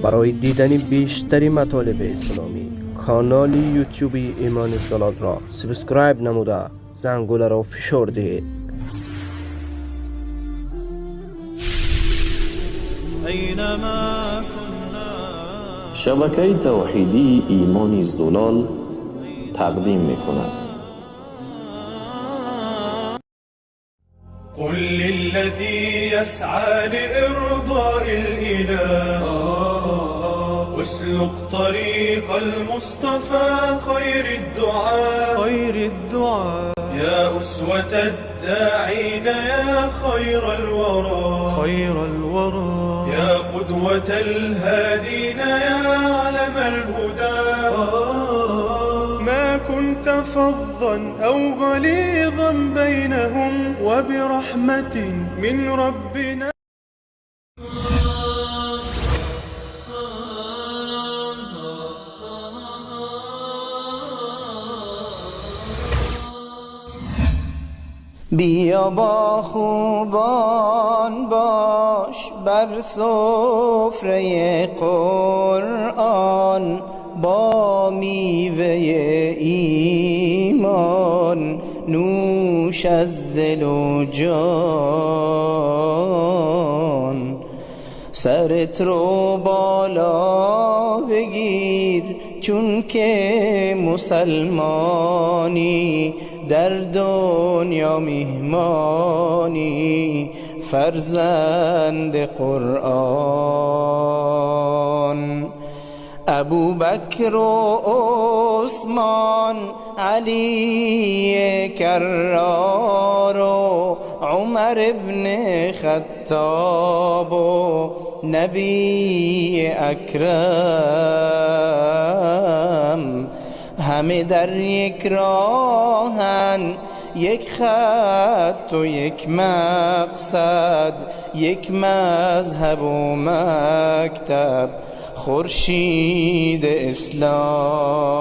برای دیدن بیشتر مطالب اسلامی کانال یوتیوب ایمان زلال را subscribe نموده زنگوله را فشار دهید. أينما كنا شبکه توحیدی ایمان زلال تقدیم میکند. قل للذي يسعى لإرضاء الإله اسلك طريق المصطفى خير الدعاء خير الدعاء يا أسوة الداعين يا خير الورى خير الورى يا قدوة الهادين يا علم الهدى ما كنت فظا أو غليظا بينهم وبرحمة من ربنا. بیا با خوبان باش بر سفره قرآن، با میوه ایمان نوش از دل و جان. سرت رو بالا بگیر چون که مسلمانی، در دنیا میهمانی فرزند قرآن. ابوبکر و عثمان، علی کرار و عمر ابن خطاب و نبی اکرم، همه در یک راهن، یک خط و یک مقصد، یک مذهب و مکتب، خورشید اسلام.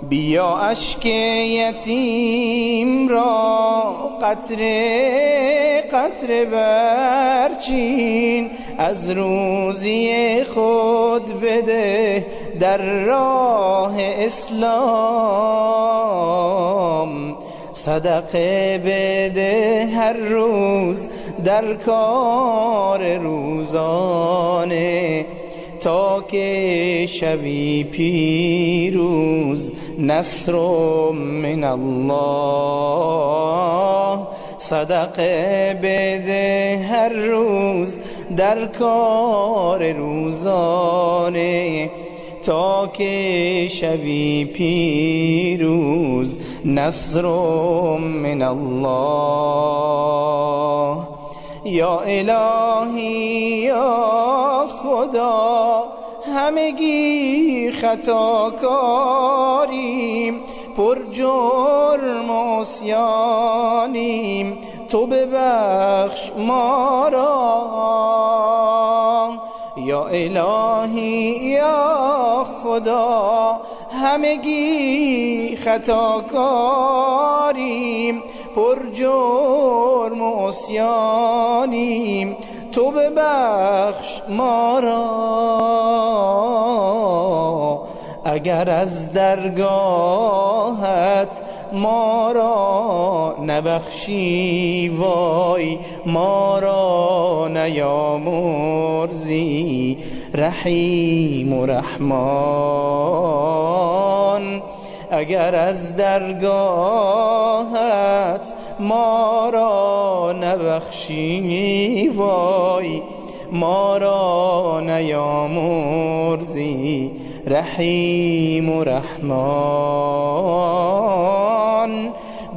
بیا اشک یتیم را قطره قطره برچین، از روزی خود بده در راه اسلام. صدقه بده هر روز در کار روزانه، تا که شوی پیروز نصر من الله. صدقه بده هر روز در کار روزانه، تا که شوی پیروز نصر من الله. یا الهی یا خدا، همگی خطا کاریم، پر جرم و عصیانیم، تو ببخش ما را. یا الهی یا خدا، همگی خطا کاریم، پر جرم و عصیانیم، تو ببخش ما را. اگر از درگاهت ما را نبخشی، وای ما را نیامرزی رحیم و رحمان. اگر از درگاهت ما را نبخشی، وای ما را نیامرزی رحیم و رحمان.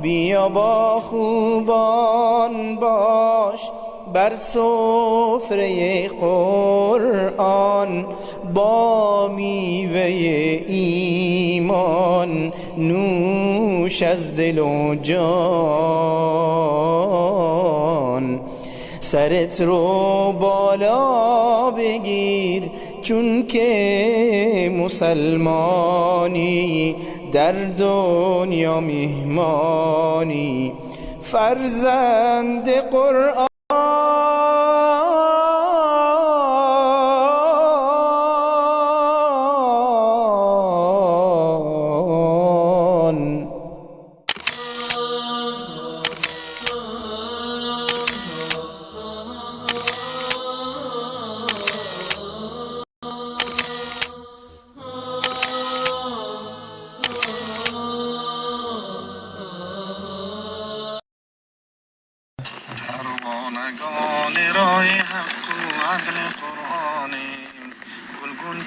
بیا با خوبان باش بر سفره قرآن، با میوه ایمان نوش از دل و جان. سرت رو بالا بگیر چون که مسلمانی، در دنیا میهمانی فرزند قرآن.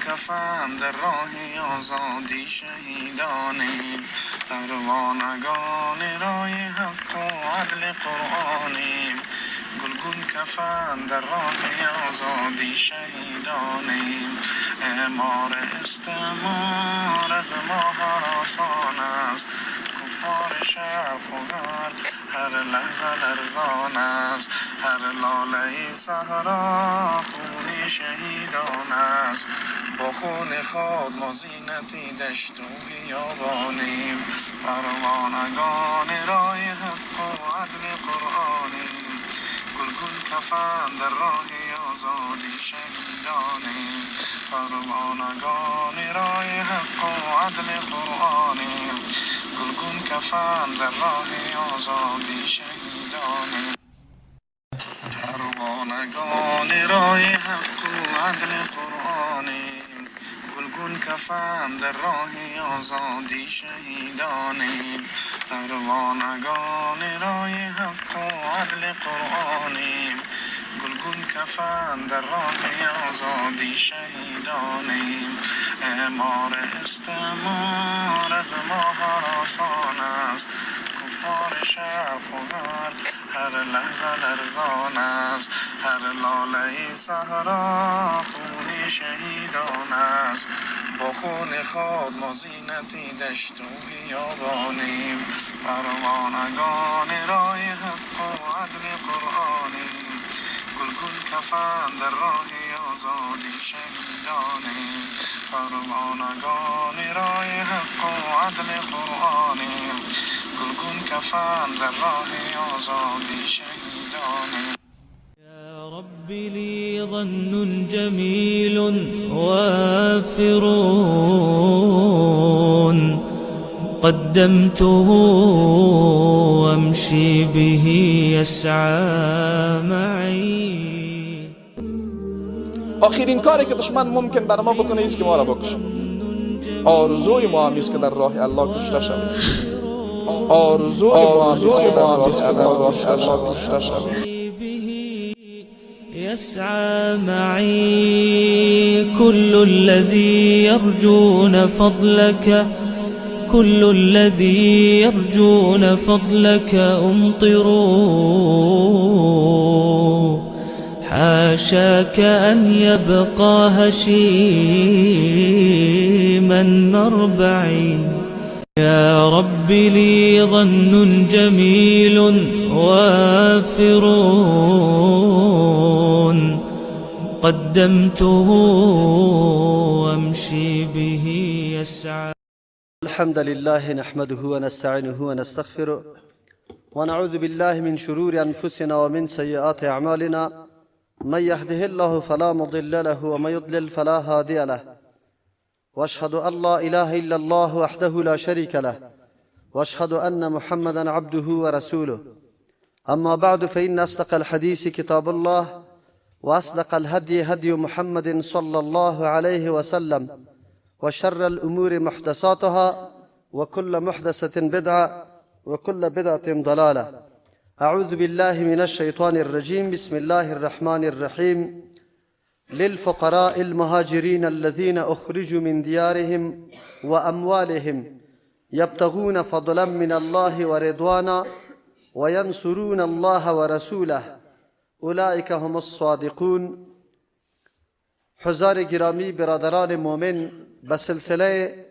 کفن در راه آزادی شهیدانیم. پروانگان راه حق و عدل قرآنیم. گلگون کفن در راه آزادی شهیدانیم. اعمار استعمار از ما هراسان است. کفار شرق و غرب هر لحظه لرزان است. هر لاله صحرا خون شهیدان است. با خون خود ما زینت دشت و بیابانیم. پروانگان راه حق و عدل قرآنیم. گلگون کفن در راه آزادی شهیدانیم. پروانگان راه حق و عدل قرآنیم. گلگون کفن در راه آزادی شهیدانیم. پروانگان راه حق و عدل قرآنیم. گلگون کفن در راه آزادی شهیدانیم. پروانگان راه حق و عدل قرآنیم. گلگون کفن در راه آزادی شهیدانیم. اعمار استعمار از ما هراسان است. کفار شرق و غرب هر لحظه لرزان است. هر لاله صحرا خون شهیدان است. با خون خود ما زینت دشت و بیابانیم. پروانگان راه حق و عدل قرآنیم. گلگون کفن در راه آزادی شهیدانیم. پروانگان راه حق و عدل قرآنیم. گلگون کفن در راه آزادی شهیدانیم. یا رب لی ظن جمیل وافر قدمته وامشي به يسعى معي. آخرین کاری که دشمن ممکن بر ما بکنه ایست که ما را بکشه. آرزوی ما هم ایست که در راه الله کشته شویم. آرزوی ما هم ایست که در راه الله کشته شویم. يسعى معي كل الذي يرجون فضلك، كل الذي يرجون فضلك أمطروا، حاشاك أن يبقى هشيما مربعي. يا رب لي ظن جميل وافر قدمته وامشي به يسعى. الحمد لله نحمده ونستعينه ونستغفره ونعوذ بالله من شرور أنفسنا ومن سيئات أعمالنا. من يهده الله فلا مضل له ومن يضلل فلا هادي له. واشهد أن لا إله إلا الله وحده لا شريك له واشهد أن محمدا عبده ورسوله. أما بعد، فإن أصدق الحديث كتاب الله وأصدق الهدي هدي محمد صلى الله عليه وسلم وشر الأمور محدثاتها وكل محدثة بدعة وكل بدعة ضلالة. أعوذ بالله من الشيطان الرجيم. بسم الله الرحمن الرحيم. للفقراء المهاجرين الذين أخرجوا من ديارهم وأموالهم يبتغون فضلا من الله ورضوانا وينصرون الله ورسوله أولئك هم الصادقون. حضار گرامی، برادران مؤمن، به سلسله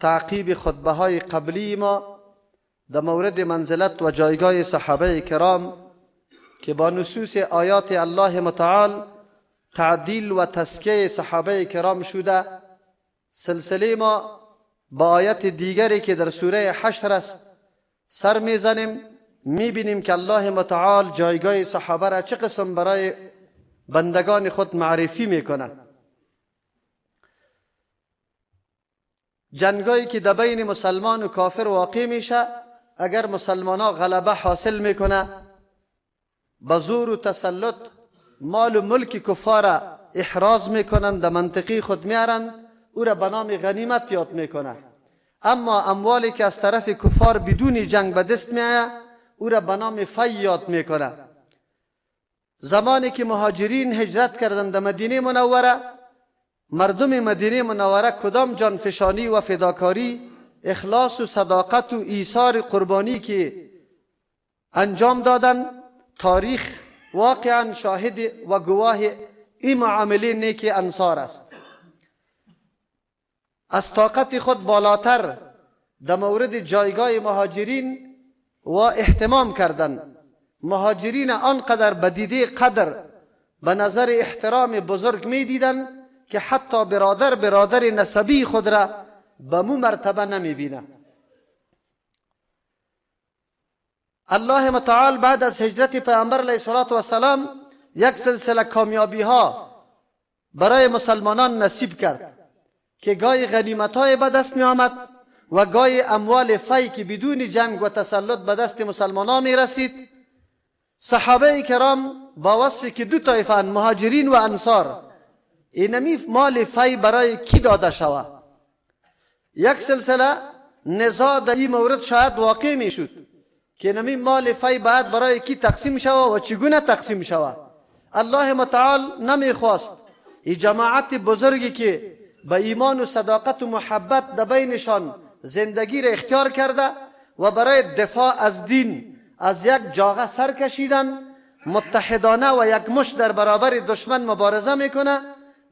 تعقیب خطبه های قبلی ما در مورد منزلت و جایگاه صحابه کرام که با نصوص آیات الله متعال تعدیل و تزکیه صحابه کرام شده، سلسله ما با آیت دیگری که در سوره حشر است سر میزنیم. میبینیم که الله متعال جایگاه صحابه را چه قسم برای بندگان خود معرفی میکنه. جنگایی که در بین مسلمان و کافر واقع میشه، اگر مسلمان ها غلبه حاصل میکنه، با زور و تسلط مال و ملک کفار احراز میکنن، در منطقه خود میارن، او را به نام غنیمت یاد میکنه. اما اموالی که از طرف کفار بدون جنگ به دست میآید، او را به نام فی یاد میکنه. زمانی که مهاجرین هجرت کردند در مدینه منوره، مردم مدینه منوره کدام جانفشانی و فداکاری، اخلاص و صداقت و ایثار قربانی که انجام دادن، تاریخ واقعا شاهد و گواه این معامله نیک انصار است. از طاقت خود بالاتر در مورد جایگاه مهاجرین و اهتمام کردن. مهاجرین آنقدر به دیده قدر، به نظر احترام بزرگ می دیدن که حتی برادر نسبی خود را به مو مرتبه نمی بینه. الله متعال بعد از هجرت پیامبر علیه الصلاة والسلام یک سلسله کامیابی ها برای مسلمانان نصیب کرد که گاهی غنیمت های به دست می آمد و گاهی اموال فی که بدون جنگ و تسلط به دست مسلمانان می رسید. صحابه کرام با وصفی که دو طایفه مهاجرین و انصار، اینمی مال فی برای کی داده شود؟ یک سلسله نزاع در این مورد شاید واقع می شد که نمی مال فی باید برای کی تقسیم شود و چگونه تقسیم شود. الله متعال نمی خواست ای جماعت بزرگی که به ایمان و صداقت و محبت در بینشان زندگی را اختیار کرده و برای دفاع از دین از یک جاغه سر کشیدن، متحدانه و یک مشت در برابر دشمن مبارزه میکنه،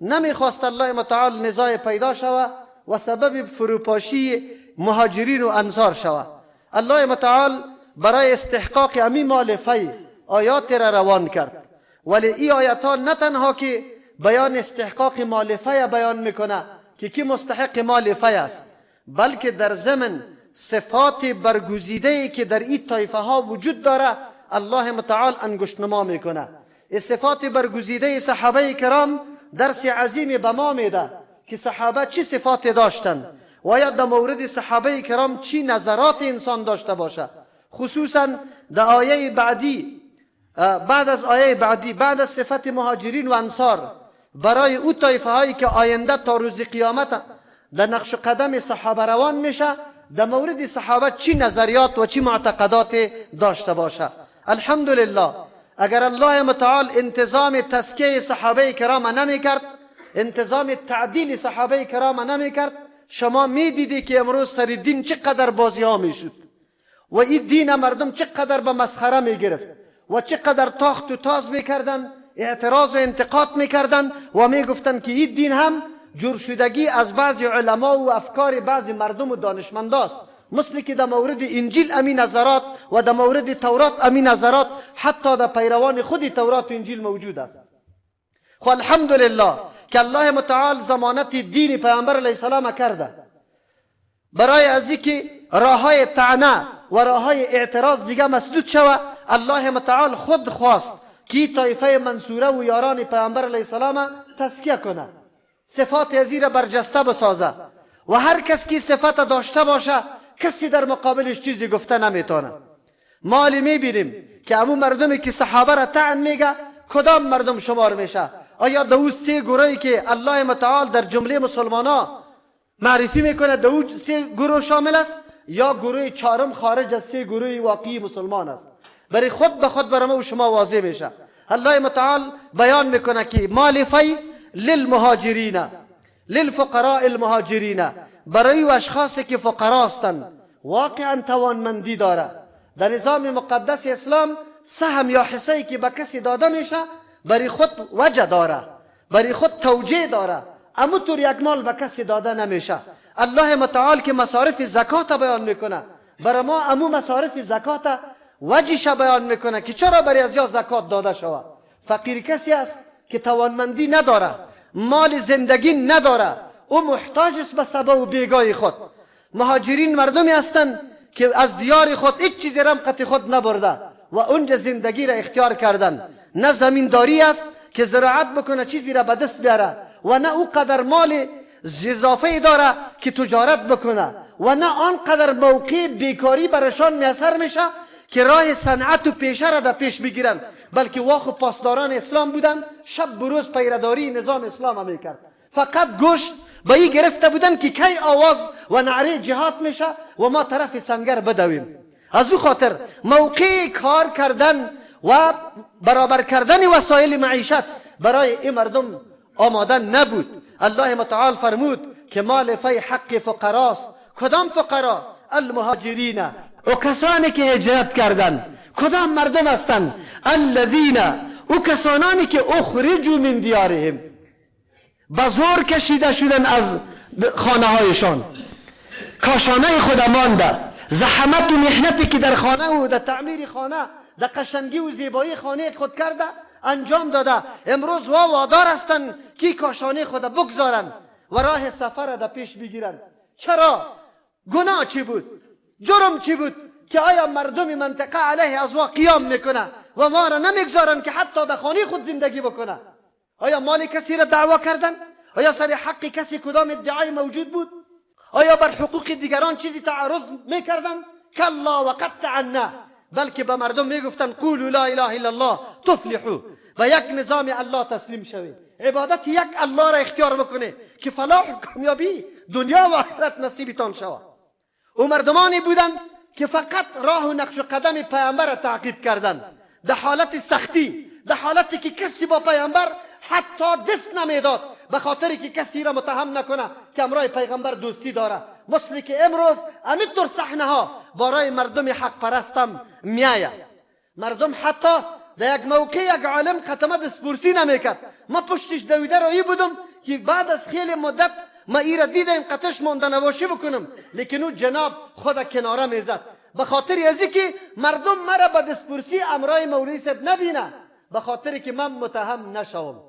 نمیخواست الله متعال نزاع پیدا شود و سبب فروپاشی مهاجرین و انصار شود. الله متعال برای استحقاق امی مال فی آیات را روان کرد، ولی ای آیات ها نه تنها که بیان استحقاق مال فی بیان میکنه که کی مستحق مال فی است، بلکه در ضمن صفات برگزیده که در این طایفه ها وجود داره الله متعال انگشت نما میکنه. صفات برگزیده صحابه کرام درس عظیم به ما میده که صحابه چی صفات داشتن و یا در مورد صحابه کرام چی نظرات انسان داشته باشه. خصوصا در آیه بعدی، بعد از آیه بعدی، بعد از صفت مهاجرین و انصار، برای او طایفه هایی که آینده تا روز قیامت در نقش قدم صحابه روان میشه، در مورد صحابه چی نظریات و چی معتقدات داشته باشه. الحمدلله اگر الله متعال انتظام تزکیه صحابه کرام نمی کرد، انتظام تعدیل صحابه کرام نمی کرد، شما می دیدی که امروز سر دین چقدر بازی ها می شد و این دین مردم چقدر به مسخره می گرفت و چقدر تاخت و تاز می کردن، اعتراض و انتقاد می کردن و می گفتن که این دین هم جور شدگی از بعضی علما و افکار بعضی مردم و دانشمنداست، مثل که در مورد انجیل امی نظرات و در مورد تورات امی نظرات حتی در پیروان خود تورات و انجیل موجود است. خب الحمدلله که الله متعال ضمانت دین پیامبر علیه السلام کرده برای از اینکه راههای طعنه و راههای اعتراض دیگه مسدود شوه. الله متعال خود خواست که طایفه منصوره و یاران پیامبر علیه السلام تزکیه کنه، صفات ازی را برجسته بسازه و هر کس که صفت داشته باشه کسی در مقابلش چیزی گفته نمیتونه. ما میبینیم که امو مردمی که صحابه را طعن میگه کدام مردم شمار میشه؟ آیا دو سه گروهی که الله متعال در جمله مسلمانا معرفی میکنه دو سه گروه شامل است یا گروه چهارم خارج از سه گروه واقعی مسلمان است؟ برای خود به خود برای ما و شما واضح میشه. الله متعال بیان میکنه که مال فی للمهاجرین، للفقراء المهاجرین، برای اشخاصی که فقرا هستند واقعا توانمندی داره. در نظام مقدس اسلام سهم یا حصه‌ای که به کسی داده میشه برای خود وجه داره، برای خود توجیه داره، اما طور یک مال به کسی داده نمیشه. الله متعال که مصارف زکات بیان میکنه برای ما امو مصارف زکات وجهش بیان میکنه که چرا برای از یا زکات داده شود. فقیر کسی است که توانمندی نداره، مال زندگی نداره، او محتاج است به صبا و بیگاه خود. مهاجرین مردمی هستند که از دیار خود هیچ چیزی رمقت خود نبرده و اونجا زندگی را اختیار کردن. نه زمینداری است که زراعت بکنه چیزی را به دست بیاره و نه او قدر مال اضافه داره که تجارت بکنه و نه آنقدر موقع بیکاری برشان میسر میشه که راه صنعت و پیشه را در پیش بگیرن، بلکه واخ و پاسداران اسلام بودن، شب و روز پیرداری نظام اسلام میکرد. فقط گوشت به این گرفته بودن که کی آواز و نعره جهاد میشه و ما طرف سنگر بدویم. از او خاطر موقع کار کردن و برابر کردن وسایل معیشت برای این مردم آماده نبود. الله متعال فرمود که مال فی حق فقراست. کدام فقرا؟ المهاجرین، و کسانی که هجرت کردند. کدام مردم هستند؟ الذین، او کسانانی که اخرجوا من دیارهم، به زور کشیده شدن از خانه هایشان، کاشانه خود مانده، زحمت و محنتی که در خانه و در تعمیر خانه، در قشنگی و زیبایی خانه خود کرده انجام داده، امروز وا وادار هستند که کاشانه خود بگذارند و راه سفر را پیش بگیرند. چرا؟ گناه چی بود؟ جرم چی بود که آیا مردم منطقه علیه از وا قیام میکنه و ما را نمیگذارند که حتی در خانه خود زندگی بکنه؟ آیا مال کسی را دعوا کردن؟ آیا سر حق کسی کدام ادعای موجود بود؟ آیا بر حقوق دیگران چیزی تعرض میکردن؟ کلا و قطعا نه، بلکه به مردم میگفتن قولوا لا اله الا الله تفلحوا، و یک نظام الله تسلیم شوید، عبادت یک الله را اختیار بکنه که فلاح و کامیابی دنیا و آخرت نصیبتان شود. او مردمانی بودند که فقط راه و نقش و قدم پیامبر را تعقیب کردند، در حالت سختی، در حالتی که کسی با پیامبر حتی دست نمیداد، به خاطر که کسی را متهم نکنه که امرای پیغمبر دوستی داره. مثل که امروز همینطور صحنه ها برای مردم حق پرستم میآید. مردم حتی در یک موقع یک عالم ختمه دستپرسی نمیکرد. ما پشتش دویده رایی بودم که بعد از خیلی مدت ما ای را دیدیم قطش مانده نباشی بکنم، لیکن او جناب خود کناره میزد، به خاطر ازی که مردم مرا به دستپرسی امرای مولوی صاحب نبینه، به خاطر که من متهم نشوم.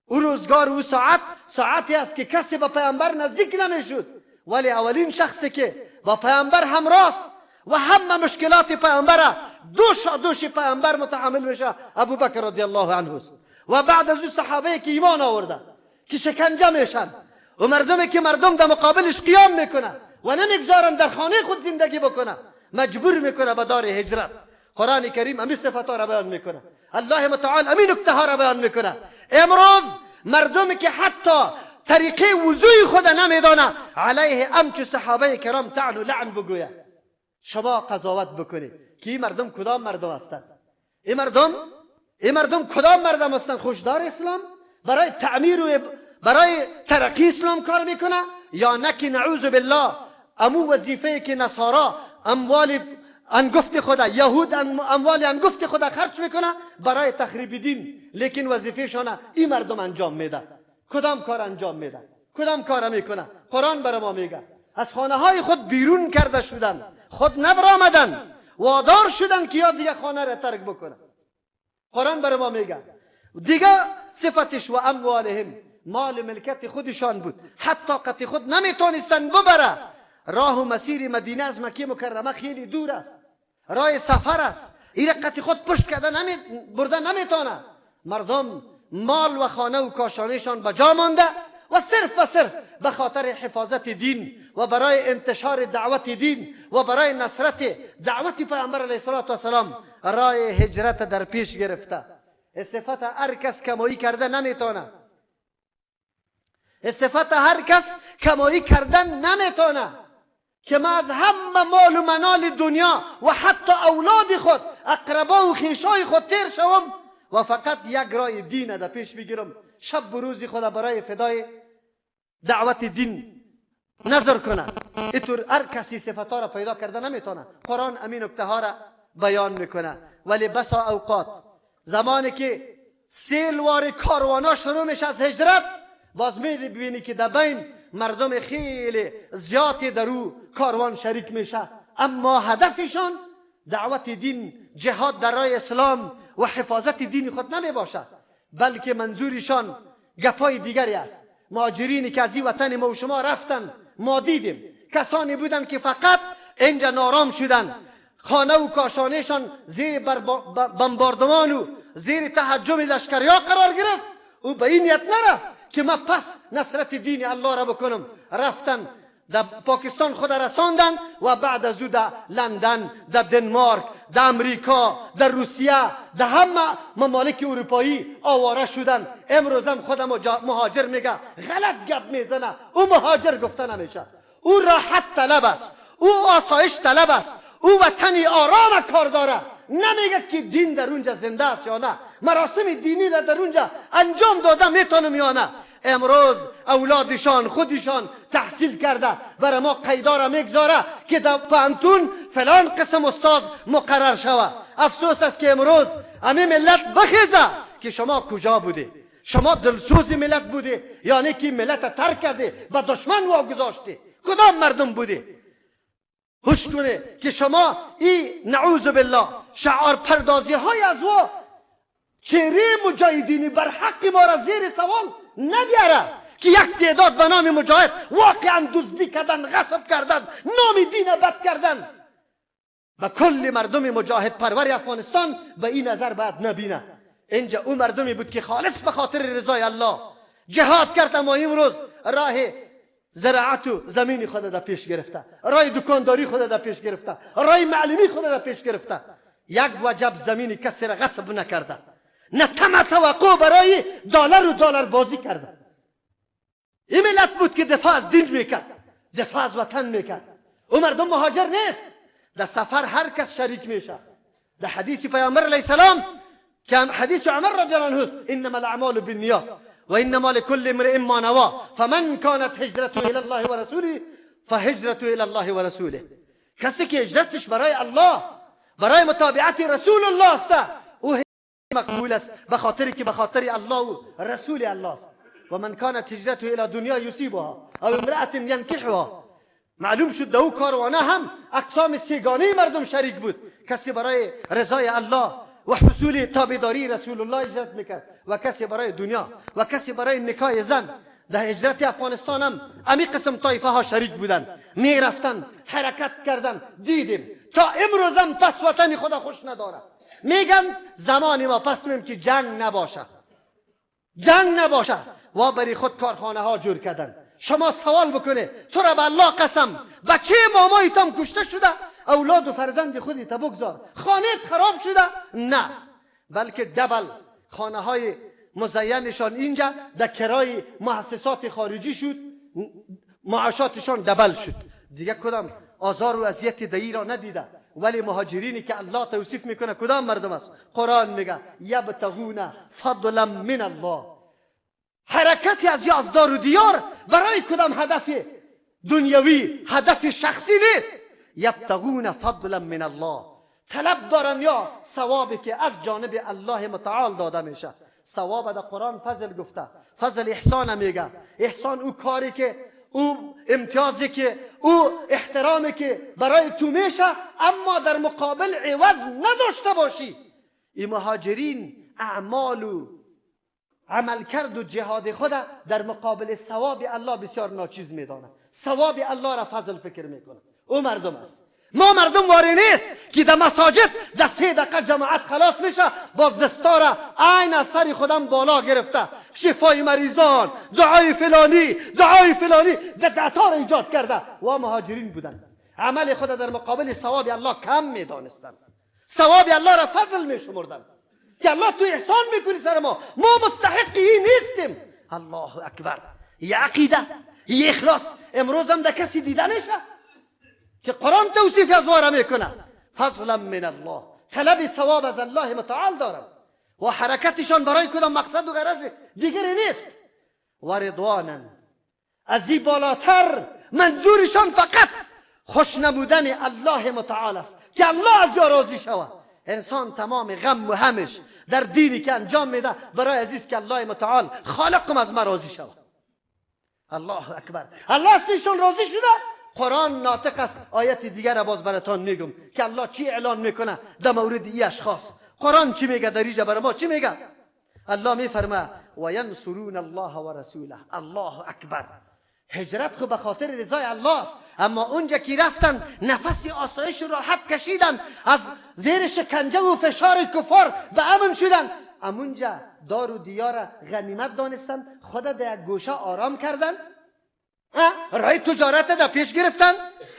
او روزگار او ساعت ساعتی است که کسی به پیامبر نزدیک نمیشد، ولی اولین شخصی که با پیامبر همراست و همه مشکلات پیامبر دوش دوش پیامبر متحمل میشه ابوبکر رضی الله عنه است. و بعد از او صحابه که ایمان آورده که شکنجه میشن و مردمی که مردم در مقابلش قیام میکنه و نمیگذارن در خانه خود زندگی بکنه، مجبور میکنه به دار هجرت. قرآن کریم امی صفت ها را بیان میکنه، الله متعال امی نکته ها را بیان میکنه. امروز مردمی که حتی طریقه وضوی خود نمیدانه علیه امچ صحابه کرام طعن و لعن بگویه. شما قضاوت بکنید که این مردم کدام مردم هستند؟ این مردم کدام مردم هستند؟ خوشدار اسلام برای تعمیر و برای ترقی اسلام کار میکنه، یا نه که نعوذ بالله امو وظیفه که نصارا اموال انگفت خدا، یهود اموال انگفت خدا خرج میکنه برای تخریب دین، لیکن وظیفه‌شان این مردم انجام میده. کدام کار انجام میده؟ کدام کار میکنه؟ قرآن برای ما میگه از خانه های خود بیرون کرده شدن، خود نبرآمدن، وادار شدن که یا دیگه خانه را ترک بکنه. قرآن برای ما میگه دیگه صفتش و اموالهم، مال ملکت خودشان بود، حتی قطع خود نمیتونستن ببره. راه و مسیر مدینه از مکه مکرمه خیلی دور است، راه سفر است، این قطع خود پشت کرده برده نمیتونه. مردم مال و خانه و کاشانهشان به جا مانده و صرف و صرف به خاطر حفاظت دین و برای انتشار دعوت دین و برای نصرت دعوت پیامبر علیه الصلاة والسلام راه هجرت در پیش گرفته. صفت هر کس کمایی کرده نمیتونه، صفت هر کس کمایی کردن نمیتونه که ما از همه مال و منال دنیا و حتی اولاد خود، اقربا و خویشای خود تیر شوم و فقط یک راه دین در پیش بگیرم، شب و روز خود برای فدای دعوت دین نظر کنه. اینطور هر کسی صفتها را پیدا کرده نمیتونه. قرآن امین نکته ها را بیان میکنه. ولی بسا اوقات زمانی که سیلوار کاروانا شروع میشه از هجرت، باز میبینی که در بین مردم خیلی زیادی در او کاروان شریک میشه، اما هدفشان دعوت دین، جهاد در راه اسلام و حفاظت دین خود نمی باشد، بلکه منظورشان گپای دیگری است. مهاجرینی که از این وطن ما و شما رفتن، ما دیدیم کسانی بودند که فقط اینجا نارام شدن، خانه و کاشانهشان زیر بمباردمان و زیر تهجم لشکریا قرار گرفت. او به این نیت نرفت که ما پس نصرت دین الله را بکنم. رفتن در پاکستان خود رساندن و بعد از او در لندن، در دنمارک، در امریکا، در روسیه، در همه ممالک اروپایی آواره شدن. امروز هم خود مهاجر میگه، غلط گپ میزنه. او مهاجر گفته نمیشه، او راحت طلب است، او آسایش طلب است، او وطنی آرام کار داره. نمیگه که دین در اونجا زنده است یا نه، مراسم دینی را در اونجا انجام داده میتونم یا نه. امروز اولادشان خودشان تحصیل کرده برای ما قیدا را میگذاره که در پانتون فلان قسم استاد مقرر شوه. افسوس است که امروز همین ملت بخیزه که شما کجا بودی؟ شما دلسوز ملت بودی یعنی که ملت ترک کرده و دشمن واگذاشتی؟ کدام مردم بودی؟ هوش کنه که شما ای نعوذ بالله شعار پردازی های از او چهره مجاهدینی بر حق ما را زیر سوال نبیاره که یک تعداد به نام مجاهد واقعا دزدی کردن، غصب کردن، نام دین بد کردن. و کل مردم مجاهد پرور افغانستان به این نظر باید نبینه. اینجا او مردمی بود که خالص به خاطر رضای الله جهاد کرد، اما امروز راه زراعت و زمین خود در پیش گرفته، راه دکانداری خود در پیش گرفته، راه معلمی خود در پیش گرفته. یک وجب زمین کسی را غصب نکرده، نه طمع توقع برای دلار و دلار بازی کرده. این ملت بود که دفاع از دین میکرد، دفاع از وطن میکرد. او مردم مهاجر نیست، در سفر هر کس شریک میشه. در حدیث پیامبر علیه السلام که حدیث عمر رضی الله عنه، انما الاعمال بالنیات وانما لكل امرئ ما نوى فمن كانت هجرته الى الله ورسوله فهجرته الى الله ورسوله. کسی که هجرتش برای الله، برای متابعت رسول الله است، او مقبول است، به خاطر که به خاطر الله و رسول الله است. و من كانت هجرته الى دنیا یصیبها او امرأة ینکحها. معلوم شد در او کاروانه هم اقسام سگانه مردم شریک بود. کسی برای رضای الله و حصول تابعداری رسول الله هجرت میکرد، و کسی برای دنیا، و کسی برای نکاح زن. در هجرت افغانستان هم امی قسم طایفه ها شریک بودن، میرفتن، حرکت کردن. دیدیم تا امروز هم پس وطن خدا خوش نداره. میگن زمان ما پس میم که جنگ نباشه، جنگ نباشه، و برای خود کارخانه ها جور کردن. شما سوال بکنه، تو را به الله قسم، بچه مامایتان کشته شده، اولاد و فرزند خودت بگذار، خانه خراب شده؟ نه، بلکه دبل خانه های مزینشان اینجا در کرای مؤسسات خارجی شد، معاشاتشان دبل شد. دیگه کدام آزار و اذیت دیگه را ندیده. ولی مهاجرینی که الله توصیف میکنه کدام مردم است؟ قرآن میگه یبتغون فضلا من الله. حرکتی از دار و دیار برای کدام هدف دنیوی، هدف شخصی نیست. یبتغون فضلا من الله، طلب دارن یا ثوابی که از جانب الله متعال داده میشه. ثواب در قرآن فضل گفته، فضل احسان میگه. احسان او کاری که، او امتیازی که، او احترامی که برای تو میشه، اما در مقابل عوض نداشته باشی. این مهاجرین اعمال و عملکرد و جهاد خود در مقابل ثواب الله بسیار ناچیز میدانه. ثواب الله را فضل فکر میکنه. او مردم است. ما مردم واری نیست که در مساجد در 3 دقیقه جماعت خلاص میشه، باز دستاره عین از سر خودم بالا گرفته، شفای مریضان، دعای فلانی، دعای فلانی، بدعت‌ها را ایجاد کرده. و مهاجرین بودن، عمل خود در مقابل ثواب الله کم میدانستند، ثواب الله را فضل میشمردند که الله تو احسان میکنی سر ما، ما مستحق این نیستیم. الله اکبر. یه عقیده، یه اخلاص امروز هم در کسی دیده میشه که قرآن توصیف از ما را میکنه. فضلا من الله، طلب ثواب از الله متعال دارم و حرکتشان برای کدام مقصد و غرض دیگری نیست. و رضوانا، از این بالاتر منظورشان فقط خوش نمودن الله متعال است که الله از یا راضی شود. انسان تمام غم و همش در دینی که انجام میده برای عزیز که الله متعال خالقم از ما راضی شود. الله اکبر. الله از پیشون راضی شده. قرآن ناطق است. آیت دیگر باز براتان میگم که الله چی اعلان میکنه در مورد ای اشخاص. قرآن چی میگه در اینجا برای ما چی میگه؟ الله میفرمه و ینصرون الله و رسوله. الله اکبر. هجرت خو به خاطر رضای الله است، اما اونجا که رفتن نفس آسایش راحت کشیدن، از زیر شکنجه و فشار کفار به امن شدن، اونجا دار و دیار غنیمت دانستن، خود در یک گوشه آرام کردن، رای تجارت در پیش گرفتن،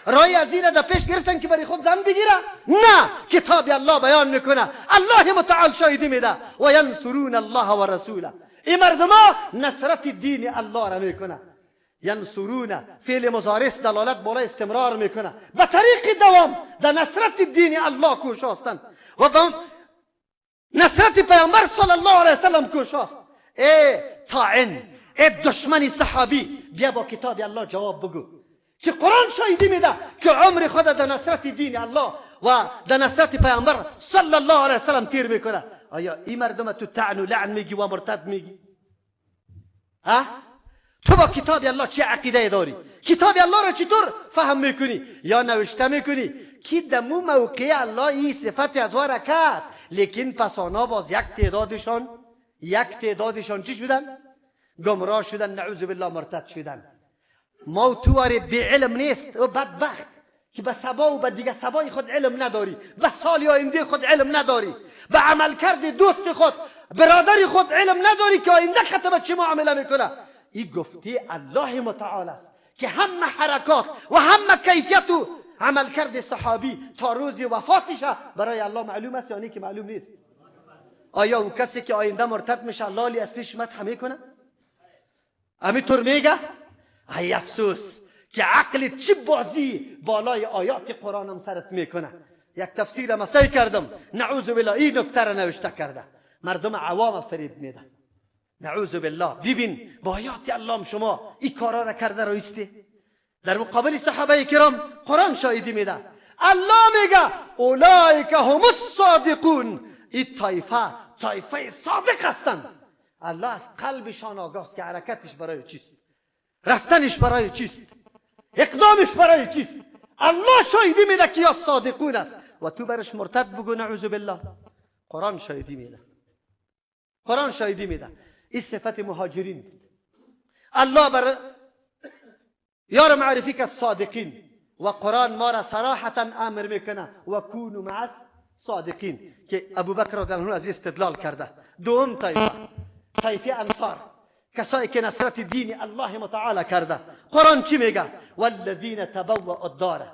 رای از این در پیش گرفتن که برای خود زن بگیره. نه، کتاب الله بیان میکنه، الله متعال شاهدی میده و ینصرون الله و رسوله. این مردما نصرت دین الله را میکنه. ینصرون فعل مضارع دلالت بالای استمرار میکنه، به طریق دوام در نصرت دین الله کوشاستند و به نصرت پیامبر صلی الله علیه وسلم کوشاست. ای طاعن، ای دشمن صحابی، بیا با کتاب الله جواب بگو که قرآن شاهدی میده که عمر خود در نصرت دین الله و در نصرت پیامبر صلی الله علیه وسلم تیر میکنه. آیا این مردم تو طعن و لعن میگی و مرتد میگی؟ ها؟ تو با کتاب الله چه عقیده داری؟ کتاب الله را چطور فهم میکنی یا نوشته میکنی؟ که دمو موقع الله این صفت از وا کرد، لیکن پس آنها باز یک تعدادشان چی شدن؟ گمراه شدن، نعوذ بالله مرتد شدن. ما تو واری بی علم نیست و بدبخت که به سبا و به دیگه سبای خود علم نداری، به سال آینده خود علم نداری، به عملکرد دوست خود برادر خود علم نداری که آینده ختمه چه معامله میکنه. این گفته الله متعال است که همه حرکات و همه کیفیت و عملکرد صحابی تا روز وفاتش برای الله معلوم است یا نه که معلوم نیست؟ آیا او کسی که آینده مرتد میشه لالی از پیش مدح میکنه؟ همینطور میگه؟ ای افسوس که عقل چه بازی بالای آیات قرآن هم سرت میکنه. یک تفسیر هم سعی کردم، نعوذ بالله این نکته را نوشته کرده، مردم عوام فریب میده، نعوذ بالله. ببین با آیات الله شما این کارا را کرده رایستی. در مقابل صحابه کرام قرآن شاهدی میده، الله میگه اولئک هم الصادقون، این طایفه طایفه صادق هستند. الله از قلبشان آگاه است که حرکتش برای چیست، رفتنش برای چیست، اقدامش برای چیست. الله شاهدی میده که یا صادقون است و تو برش مرتد بگو نعوذ بالله. قرآن شاهدی میده، قرآن شاهدی میده. این صفت مهاجرین الله بر یار معرفی که صادقین، و قرآن ما را صراحتا امر میکنه و کونوا مع الصادقین که ابوبکر رضی الله عنه از استدلال کرده. دوم طایفه، طایفه انصار، کسایی که نصرت دین الله متعال کرده. قرآن چی میگه؟ والذین تبوأوا الدار،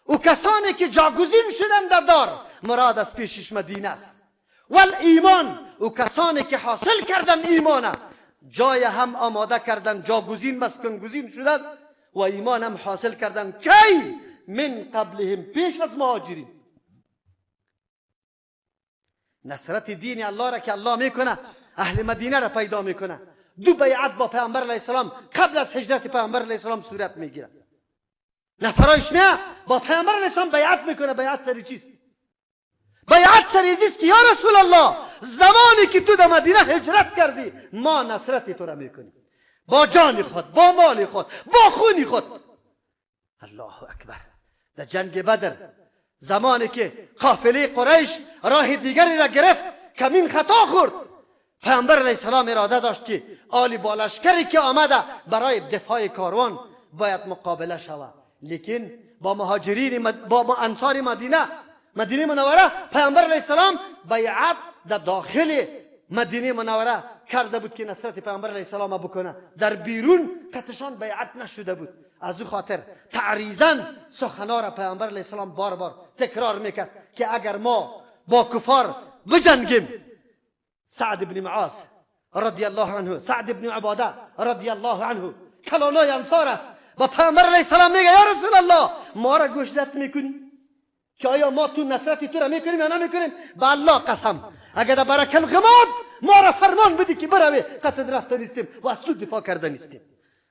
و کسانی که جاگزین شدن در دار، مراد از پیشش مدینه است. والایمان، و کسانی که حاصل کردن ایمانه، جای هم آماده کردن، جاگزین مسکن گزین شدن و ایمان هم حاصل کردن. کی؟ من قبلهم، پیش از مهاجرین. نصرت دین الله را که الله میکنه، اهل مدینه را پیدا میکنه. دو بیعت با پیامبر علیه السلام قبل از هجرت پیامبر علیه السلام صورت میگیره. نفرایش میه با پیامبر علیه السلام بیعت میکنه. بیعت سر چیست؟ بیعت سر است که یا رسول الله زمانی که تو در مدینه هجرت کردی ما نصرت تو را میکنیم، با جان خود، با مال خود، با خون خود. الله اکبر. در جنگ بدر زمانی که قافله قریش راه دیگری را گرفت، کمین خطا خورد، پیامبر علیه السلام اراده داشت که آلی با لشکری که آمده برای دفاع کاروان باید مقابله شود، لیکن با مهاجرین با انصار مدینه منوره پیامبر علیه السلام بیعت در داخل مدینه منوره کرده بود که نصرت پیامبر علیه السلام بکنه، در بیرون قطشان بیعت نشده بود. از او خاطر تعریضا سخنا را پیامبر علیه السلام بار بار تکرار میکرد که اگر ما با کفار بجنگیم، سعد بن معاذ رضی الله عنه، سعد بن عباده رضی الله عنه کلانای انصار است، با پیامبر علیه السلام میگه یا رسول الله ما را گوشزد میکنی که آیا ما تو نصرت تو را میکنیم یا نمیکنیم؟ به الله قسم اگر در برکل غماد ما را فرمان بدی که بروی قطع رفته نیستیم و از تو دفاع کرده نیستیم.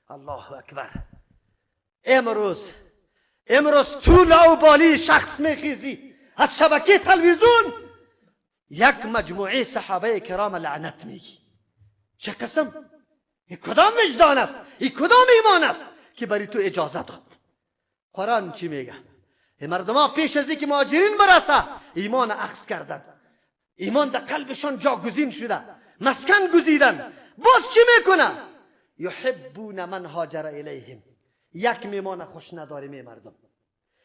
الله اکبر. امروز تو لاوبالی شخص میخیزی از شبکه تلویزیون یک مجموعه صحابه کرام لعنت میگی. چه قسم؟ این کدام وجدان است؟ این کدام ایمان است که برای تو اجازه داد؟ قرآن چی میگه؟ مردم ها پیش از اینکه مهاجرین برسه ایمان اخذ کردن، ایمان در قلبشان جاگزین شده، مسکن گزیدن. باز چی میکنه؟ یحبون من هاجر الیهم. یک میمان خوش نداریم ای مردم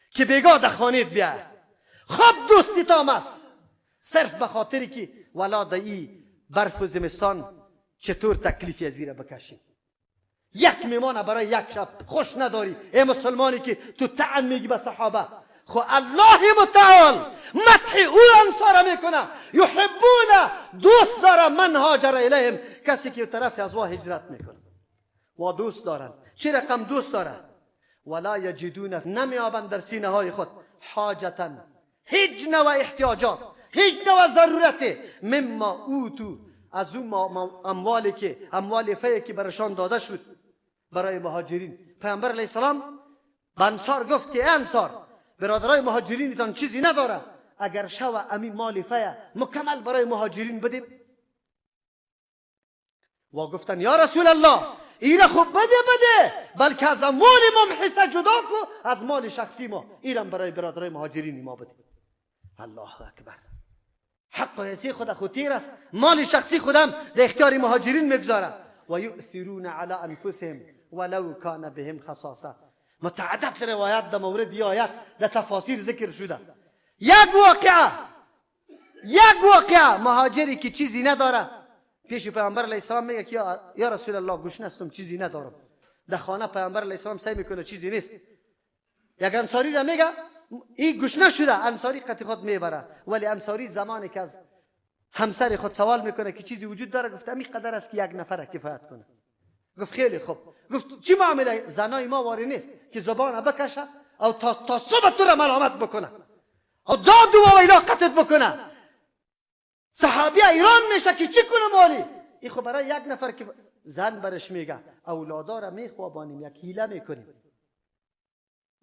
که بیگاه در خانه بیا خواب دوستی تام است، صرف به خاطری که ولا در ای برف و زمستان چطور تکلیفی از را بکشیم. یک میمان برای یک شب خوش نداری ای مسلمانی که تو طعن میگی به صحابه. خو الله متعال مدح او انصار میکنه، یحبون، دوست داره، من هاجر الیهم، کسی که طرف از وا هجرت میکنه و دوست دارن. چه رقم دوست داره؟ ولا یجدون، نمیابند در سینه های خود حاجتا، هیچ نوع احتیاجات، هیچ نوع ضرورت، مما اوتو، از اون اموالی که اموال فیه که برشان داده شد برای مهاجرین، پیامبر علیه السلام به انصار گفت که ای انصار، برادرای مهاجرینتان چیزی نداره، اگر شو امی مال فیه مکمل برای مهاجرین بدیم. و گفتن یا رسول الله ایره خوب بده بده، بلکه از اموال ما حصه جدا کو، از مال شخصی ما ایرم برای برادرای مهاجرین ما بده. الله اکبر. حق و حصه خود خود تیر است، مال شخصی خودم در اختیار مهاجرین میگذاره. و یؤثرون علی انفسهم ولو کان بهم خصاصه. متعدد روایت در مورد ای آیت در تفاسیر ذکر شده. یک واقعه مهاجری که چیزی نداره پیش پیامبر علیه السلام میگه که یا رسول الله گشنه هستم، چیزی ندارم. در خانه پیامبر علیه السلام سعی میکنه چیزی نیست. یک انصاری را میگه این گشنه شده، انصاری قطع خود میبره، ولی انصاری زمانی که از همسر خود سوال میکنه که چیزی وجود داره، گفت همین قدر است که یک نفر کفایت کنه. گفت خیلی خوب. گفت چی معامله؟ زنای ما واری نیست که زبان بکشه او تا صبح تو را ملامت بکنه او داد و ویلا قطعت بکنه. صحابی ایران میشه که چی کنه مالی؟ این خب برای یک نفر که زن برش میگه اولادا را میخوابانیم، یک حیله میکنیم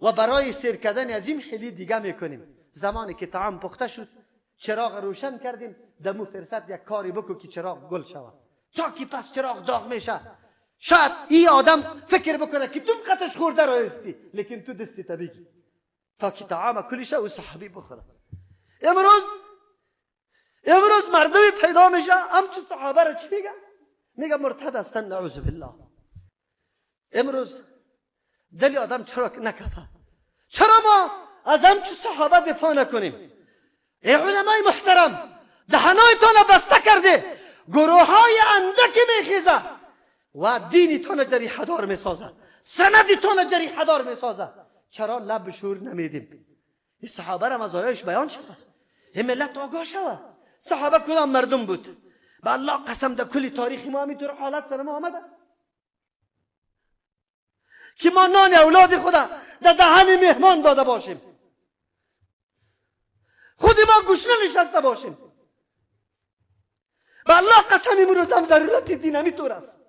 و برای سیر کردن از این حیله دیگه میکنیم. زمانی که طعام پخته شد چراغ روشن کردیم، دمو فرصت یک کاری بکو که چراغ گل شود، تا که پس چراغ داغ میشه. شاید این آدم فکر بکنه که تو قطش خورده را هستی، لیکن تو دستی بگی تا که طعام کلیشه او صحابی بخوره. امروز مردمی پیدا میشه همچون صحابه را چی میگه؟ میگه مرتد هستن، نعوذ بالله. امروز دل آدم چرا نکفه؟ چرا ما از همچون صحابه دفاع نکنیم؟ ای علمای محترم، دهنایتان بسته کرده، گروه های اندک میخیزه و دینتان جریحه دار میسازه، سندتان جریحه دار میسازه. چرا لب شور نمیدیم؟ این صحابه را مزایایش بیان شده، این ملت آگاه شوه. صحابه کدام مردم بود؟ به الله قسم در کل تاریخ ما همینطور حالت سر ما آمده که ما نان اولاد خدا در دهن مهمان داده باشیم، خود ما گشنه نشسته باشیم. به الله قسم امروز هم ضرورت دین همینطور است.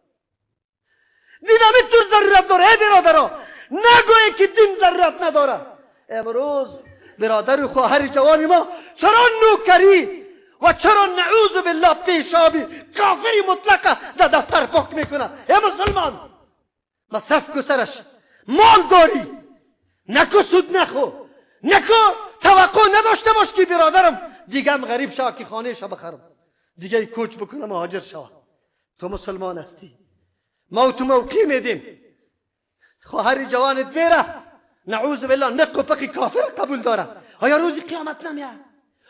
دین همینطور ضرورت داره. ای برادرها، نگویی که دین ضرورت نداره. امروز برادر و خواهر جوان ما چرا نوکری و چرا نعوذ بالله پیشابی کافری مطلقه در دفتر پاک میکنه؟ ای مسلمان، مصرف کو سرش، مال داری نکو سود نخو، نکو توقع نداشته باش که برادرم دیگه هم غریب شوه که خانه شو بخرم، دیگه کوچ بکنم مهاجر شوه. تو مسلمان هستی، ما تو موقع میدیم. خواهر جوانت میره نعوذ بالله نق و پقی کافر قبول داره، آیا روز قیامت نمیاد؟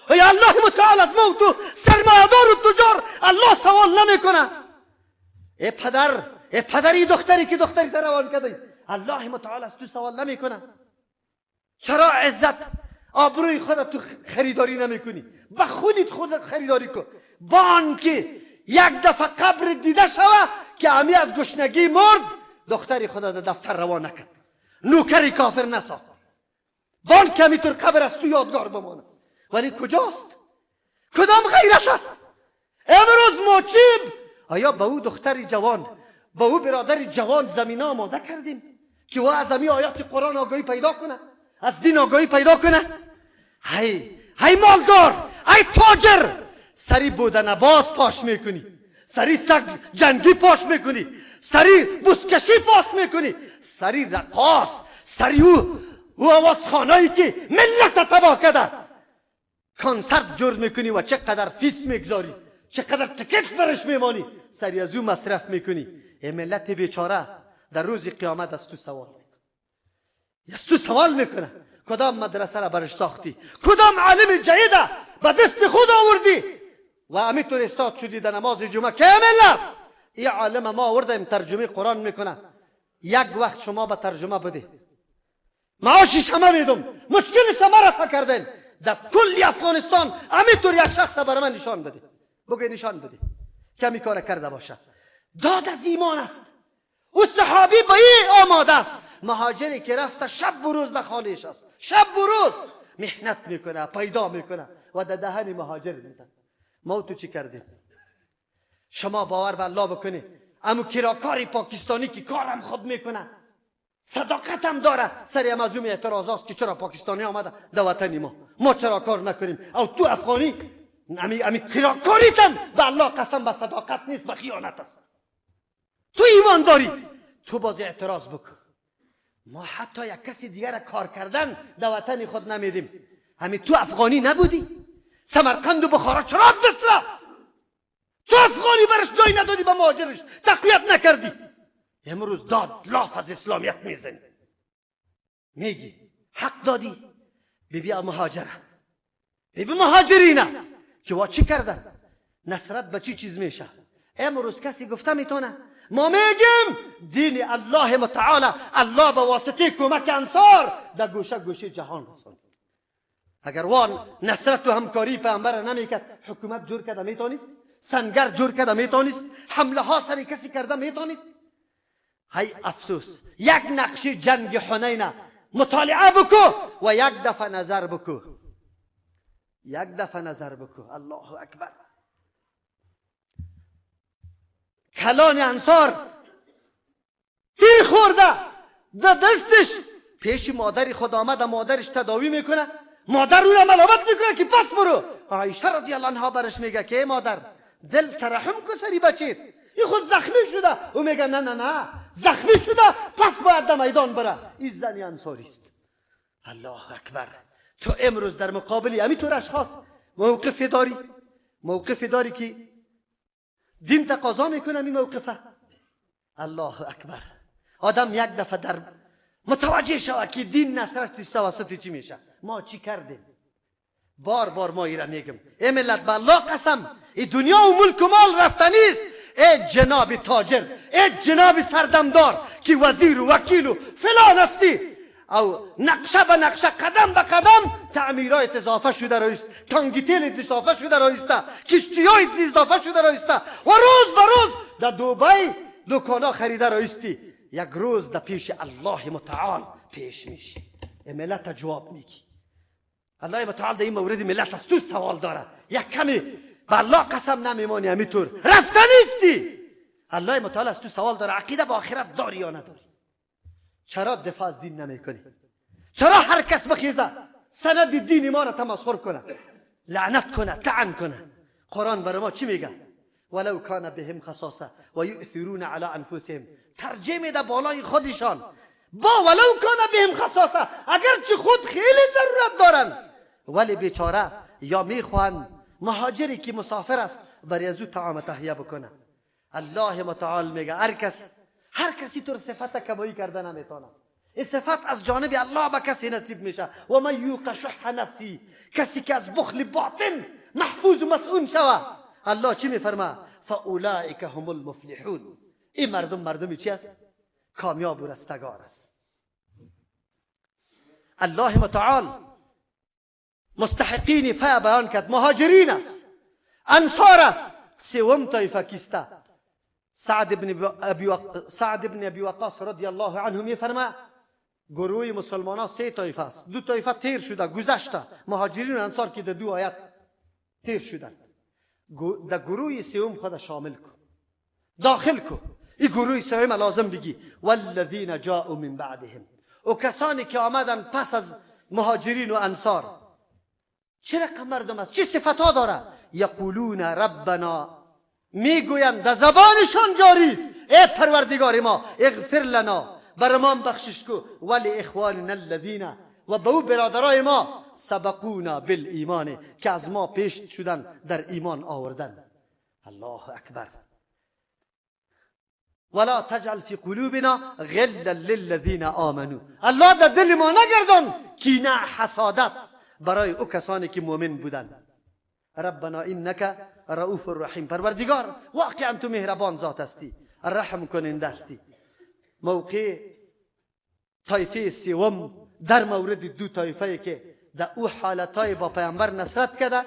آیا الله متعال از ما و تو سرمایه‌دار و تجار الله سوال نمیکنه؟ ای پدر، ای پدری دختری که دختری در روان کردی، الله متعال از تو سوال نمیکنه؟ چرا عزت آبروی خودت تو خریداری نمیکنی؟ به خودت خودت خریداری کن. بان که یک دفعه قبر دیده شوه که امی از گشنگی مرد، دختری خود در دفتر روان نکرد، نوکری کافر نساخت. بان که همینطور قبر از تو یادگار بمانه. ولی کجاست؟ کدام غیرت است؟ امروز موچیب آیا به او دختر جوان، به او برادر جوان زمینه آماده کردیم که او از امی آیات قرآن آگاهی پیدا کنه، از دین آگاهی پیدا کنه؟ هی مالدار، ای تاجر، سری بودن باز پاش میکنی، سری سگ جنگی پاش میکنی، سری بوسکشی پاش میکنی، سری رقاص، سری او آوازخانهایی که ملت تباه کرده کنسرت جور میکنی و چقدر فیس میگذاری، چقدر تکت برش میمانی، سری از او مصرف میکنی. ای ملت بیچاره در روز قیامت از تو سوال میکنه، از تو سوال میکنه کدام مدرسه را برش ساختی، کدام عالم جیده به دست خود آوردی و همینطور استاد شدی در نماز جمعه که ملت این عالم ما آوردیم ترجمه قرآن میکنه، یک وقت شما به ترجمه بده، معاشش همه میدم، مشکلش همه رفع کردیم، در کل افغانستان همینطور یک شخص برای من نشان بده، بگه نشان بده کمی کار کرده باشه. داد از ایمان است. او صحابی به این آماده است. مهاجری که رفته شب و روز در خانهش است، شب و روز محنت میکنه، پیدا میکنه و در دهن مهاجر میده. ما تو چی کردیم؟ شما باور به الله بکنی، امو کراکار پاکستانی که کارم خوب میکنه، صداقتم داره، سری هم از اون اعتراض است که چرا پاکستانی آمده در وطن ما، ما چرا کار نکنیم؟ او تو افغانی امی کراکاریتم به الله قسم به صداقت نیست، به خیانت است. تو ایمان داری، تو باز اعتراض بکن. ما حتی یک کسی دیگر کار کردن در وطن خود نمیدیم. همین تو افغانی نبودی؟ سمرقند و بخارا چرا از دست رفت؟ تو افغانی برش جای ندادی، به مهاجرش تقویت نکردی. امروز داد لاف از اسلامیت میزنی، میگی حق دادی. ببی مهاجره، ببی مهاجرینه که وا چی کردن، نصرت به چی چیز میشه. امروز کسی گفته میتونه ما میگیم دین الله متعال الله به واسطه کمک انصار در گوشه گوشه جهان رساند. اگر وان نصرت و همکاری پیامبر نمیکرد، حکومت جور کرده میتونست، سنگر جور کرده میتونست، حمله ها سر کسی کرده میتونست. هی افسوس، یک نقش جنگ حنین مطالعه بکو و یک دفعه نظر بکو، یک دفعه نظر بکو. الله اکبر. کلان انصار تیر خورده در دستش، پیش مادر خود آمده، مادرش تداوی میکنه، مادر او را ملامت میکنه که پس برو. عایشه رضی الله عنها برش میگه که ای مادر دل ترحم کو سری بچید، این خود زخمی شده. او میگه نه نه نه، زخمی شده پس باید در میدان بره. این زنی انصاری است. الله اکبر. تو امروز در مقابل همینطور اشخاص موقف داری، موقف داری که دین تقاضا میکنه این موقفه. الله اکبر. آدم یک دفعه در متوجه شود که دین نصرت توسط چی میشه. ما چی کردیم؟ بار بار ما ایره میگم ای ملت به الله قسم، ای دنیا و ملک و مال رفتنی است. ای جناب تاجر، ای جناب سردمدار که وزیر و وکیل و فلان هستی، او نقشه به نقشه قدم به قدم تعمیرات اضافه شده رایست، تانگیتیل اضافه شده رایسته، کشتی‌های اضافه شده رایسته و روز به روز در دوبی دکانا خریده رایستی. یک روز در پیش الله متعال پیش میشی، ملت جواب میگی. الله متعال در این مورد ملت از تو سوال داره. یک کمی به الله قسم نمیمانی، همینطور رفته نیستی. الله متعال از تو سوال داره، عقیده به آخرت داری یا نداری؟ چرا دفاع از دین نمیکنی؟ چرا هر کس بخیزه سند دین ما را تمسخر کنه، لعنت کنه، طعن کنه؟ قرآن برای ما چی میگه؟ ولو کان بهم خصاصه و یؤثرون علی انفسهم. ترجیح میده بالای خودشان با ولو کان بهم خصاصه، اگرچه خود خیلی ضرورت دارن، ولی بیچاره یا میخوان مهاجری که مسافر است برای از او طعام تهیه بکنه. الله متعال میگه هر کسی طور صفت کمایی کرده نمیتونه. این صفت از جانب الله به کسی نصیب میشه. و من یوق شح نفسی، کسی که از بخل باطن محفوظ و مسئول شوه، الله چی میفرما؟ فاولئک هم المفلحون. این مردم مردمی چی است؟ کامیاب و رستگار است. الله متعال مستحقین فیا بیان کرد، مهاجرین است، انصار است. سوم طایفه کیسته؟ سعد بن ابی وقاص رضی الله عنه میفرما گروه مسلمان سه طایفه است. دو طایفه تیر شده گذشته، مهاجرین و انصار که در دو آیت تیر شدند. در گروه سوم خود شامل کن، داخل کن. این گروه سوم لازم بگی والذین جاءوا من بعدهم، و کسانی که آمدن پس از مهاجرین و انصار. چه رقم مردم است؟ چه صفتها داره؟ یقولون ربنا، میگویند در زبانشان جاری است، ای پروردگار ما اغفر لنا، بر ما بخشش کو، ولی اخواننا الذین، و به او برادرای ما سبقونا بالایمان، که از ما پیش شدن در ایمان آوردن. الله اکبر. ولا تجعل فی قلوبنا غلا للذین آمنوا. الله در دل ما نگردان کینه حسادت برای او کسانی که مؤمن بودن. ربنا انک رؤوف الرحیم، پروردگار واقعا تو مهربان ذات هستی، رحم کننده هستی. موقع طایفه سوم در مورد دو طایفه که در او حالتهای با پیامبر نصرت کرده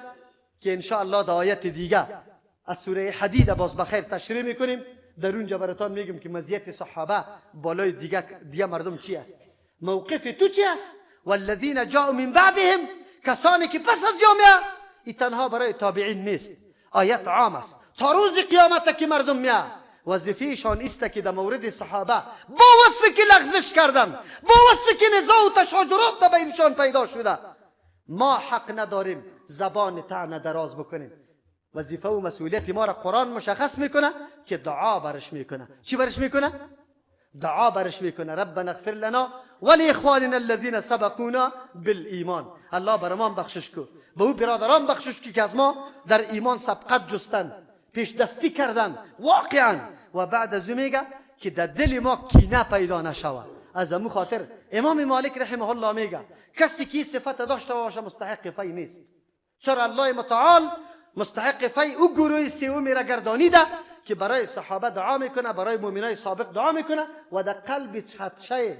که انشاءالله در آیت دیگه از سوره حدید باز بخیر تشریح میکنیم. در اونجا براتان میگم که مزیت صحابه بالای دیگه مردم چی است، موقف تو چی است. والذین جاءوا من بعدهم، کسانی که پس از جامعه، این تنها برای تابعین نیست، آیت عام است. تا روز قیامت که مردم میه وظیفهشان است که در مورد صحابه با وصفی که لغزش کردن، با وصفی که نزاع و تشاجرات در بینشان پیدا شده، ما حق نداریم زبان طعنه دراز بکنیم. وظیفه و مسئولیت ما را قرآن مشخص میکنه که دعا برش میکنه. چی برش میکنه؟ دعا برش میکنه. ربنا اغفر لنا ولاخواننا الذين سبقونا بالایمان. الله برمان بخشش کو، به او برادران بخشش کو که از ما در ایمان سبقت جستن، پیش دستی کردن واقعا. و بعد از او میگه که در دل ما کینه پیدا نشود. از امو خاطر امام مالک رحمه الله میگه کسی که صفت داشته باشه مستحق فی نیست. چرا الله متعال مستحق فی او گروه سومی را گردانیده که برای صحابه دعا میکنه، برای مؤمنای سابق دعا میکنه و در قلب خدشه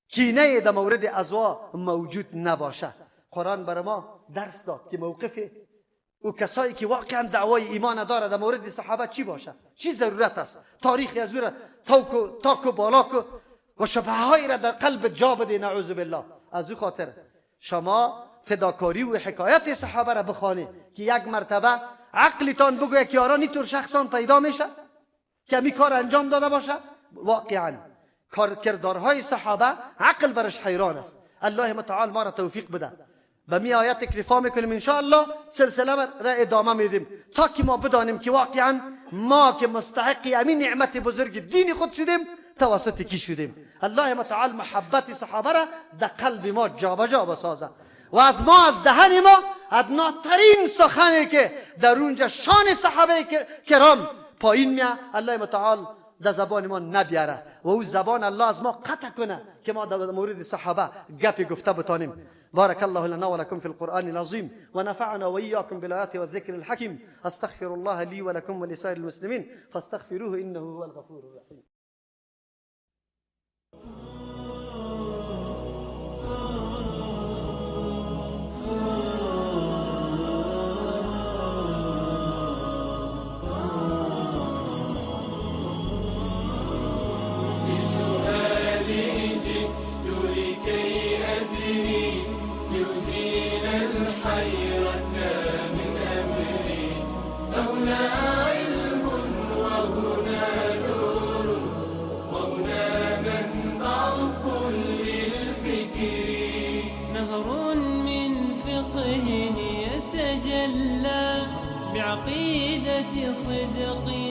کینه در مورد ازوا موجود نباشه. قرآن برای ما درس داد که موقف او کسایی که واقعا دعوای ایمان داره در مورد صحابه چی باشه، چی ضرورت است. تاریخ از او را تاک و بالاک و شبهه را در قلب جا بده، نعوذ بالله. از او خاطر شما فداکاری و حکایت صحابه را بخوانید که یک مرتبه عقلتان بگوید که یاران اینطور شخصان پیدا میشه که همی کار انجام داده باشه. واقعا کردارهای صحابه عقل برش حیران است. الله متعال ما را توفیق بده. به می آیت اکتفا میکنیم ان شاء الله، سلسله را ادامه میدیم تا که ما بدانیم که واقعا ما که مستحق همین نعمت بزرگ دین خود شدیم توسط کی شدیم. الله متعال محبت صحابه را در قلب ما جابجا بسازه و از ما، از دهن ما ادناترین سخنی که در اونجا شان صحابه کرام پایین میه الله متعال در زبان ما نبیاره و او زبان الله از ما قطع کنه که ما در مورد صحابه گپی گفته بتانیم. بارك الله لنا ولكم في القرآن العظيم ونفعنا وإياكم بالآيات والذكر الحكيم. أستغفر الله لي ولكم ولسائر المسلمين فاستغفروه إنه هو الغفور الرحيم. بعقيدة صدق.